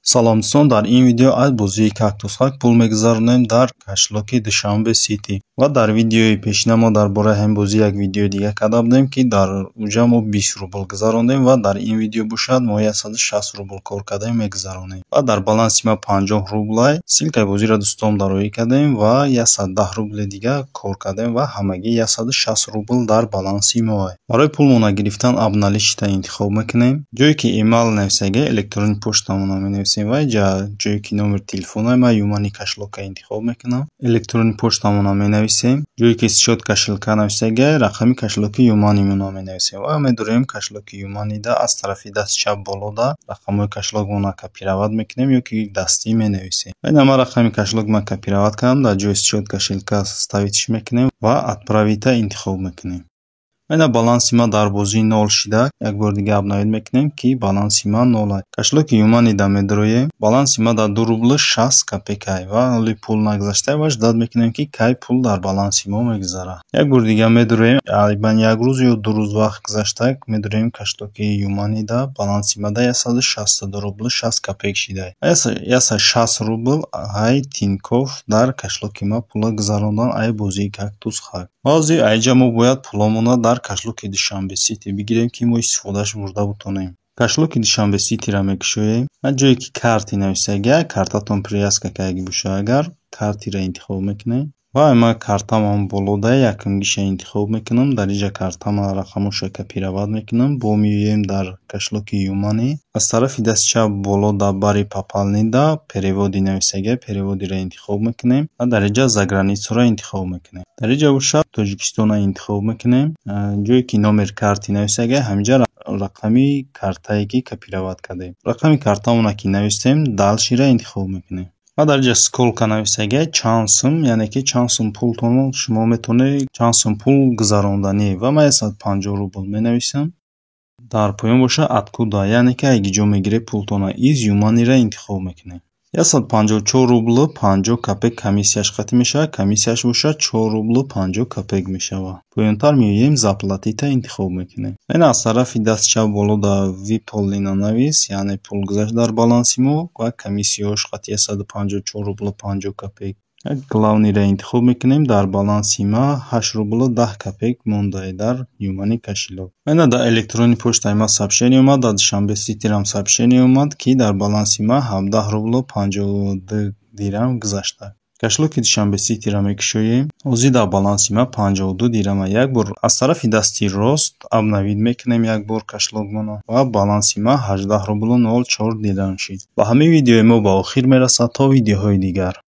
Салом, дӯстон! Дар ин видео аз бозии Кактус Хак пул мегузаронем дар кошелёки Душанбе Сити. Ва дар видеои пешина мо дар бораи ҳамин бозӣ як видеои дига карда будем, ки дар уҷа мо 20 рубл гузарондем, ва дар ин видео бошад, мо 160 рубл кор кардем, мегузаронем. Ва дар баланси ма 50 рублай. Ссылкаи бозиро, дӯстон, дароӣ кардем ва 110 рубли дига кор кардем ва ҳамагӣ 160 рубл дар баланси моа. Барои пулмона гирифтан «Обналичить»а интихоб мекунем. Ҷое ки «Имейл» нависага, электронный почтамонро менависем ва инҷа ҷое ки номери телефона, ман ЮMoney кошелёкка интихоб мекунам. Электронный почтамонро менависем. Ҷое ки «Счёт кошелька» нависага, рақами кошелёки ЮMoney-монро менависем ва медорем кошелёки ЮMoney-да. Аз тарафи дасти чап болода рақамҳои кошелёкмонро копировать мекунем ё ки дастӣ менависем. Ина, ман рақами кошелёкмонро копировать кардам, дар ҷои «Счёт кошелька» вставить мекунем ва «Отправить»а интихоб мекунем. Ина, баланси ман дар бозӣ нол шида. Як бори дига обновить мекунем, ки баланси ман нол аст. Кошелёки ЮMoney-да медароем. Баланси ман дар 2 рублу 60 копейкай ва ҳоли пул нагузаштае ва ждать мекунем, ки кай пул дар баланси мо мегузарад. Як бори дига медароем, тақрибан як рӯз ё 2 рӯз вақт гузашта, медароем кошелёки ЮMoney-да, баланси ман дар 162 рублу 60 копеек шидае. 160 рубл ай Тинькофф дар кошелёки ман пулро гузарондан ай бозии Кактус Хак. Ва ҳозир айҷа мо бояд пуломонро дар кошелёки Душанбе Сити бигирем, ки мо истифодааш бурда бутонем. Кошелёки Душанбе Ситиро мекушоем ва ҷое ки «Карты» нависага, картатон привязка кардагӣ бошад агар, «Карты»ро интихоб мекунем. Ва ман картамам болода, якумгиша интихоб мекунам. Дар инҷа картама рақамҳоша копировать мекунам. Бо меоем дар кошелёки ЮMoney. Аз тарафи дасти чап боло дар бари «Пополнить»да «Переводы» нависага, «Переводы»ро интихоб мекунем ва дар инҷа «За границу»ро интихоб мекунем. Дар инҷа бошад, Тоҷикистонро интихоб мекунем. Ҷое ки «Номер карты» нависага, ҳаминҷа рақами картае, ки копировать кардем. Рақами картаонро ки навистем, «Дальше»ро интихоб мекунем. Ва дар инҷа «Сколько» нависага, чанд сум, яъне ки чанд сум пултонро шумо метавонед, чанд сум пул гузаронданӣ, ва ман 150 рубл менависам. Дар поён бошад «Откуда», яъне ки аз киҷо мегиред пултонро, из ЮMoney-ро интихоб мекунем. 154 рублу 50 копеек комиссияш қатъ мешавад, комиссияш бошад, 4 рублу 50 копеек мешавад. Поёнтар меоем, «Заплатить»а интихоб мекунем. Ин аз тарафи дасти чап боло дар «Выполнено» навис, яъне пул гузашт дар баланси мо ва комиссияҳош қатъи 154 рублу 50 копеек. «Главный»ро интихоб мекунем. Дар баланси ма 8 рублу 10 копеек мондае дар ЮMoney кошелёк. Ина, дар электронный почтаи ма сообщение омад, дар Душанбе Ситирам сообщение омад, ки дар баланси ма 17 рублу 52 дирам гузашта. Кошелёки Душанбе Ситиро мекушоем. Ҳозир дар баланси ма 52 дирама. Як бор аз тарафи дасти рост обновить мекунем як бор кошелёкмонро ва баланси ма 18 рублу 04 дирам шид. Ба ҳамин видеои мо ба охир мерасад. То видеоҳои дигар.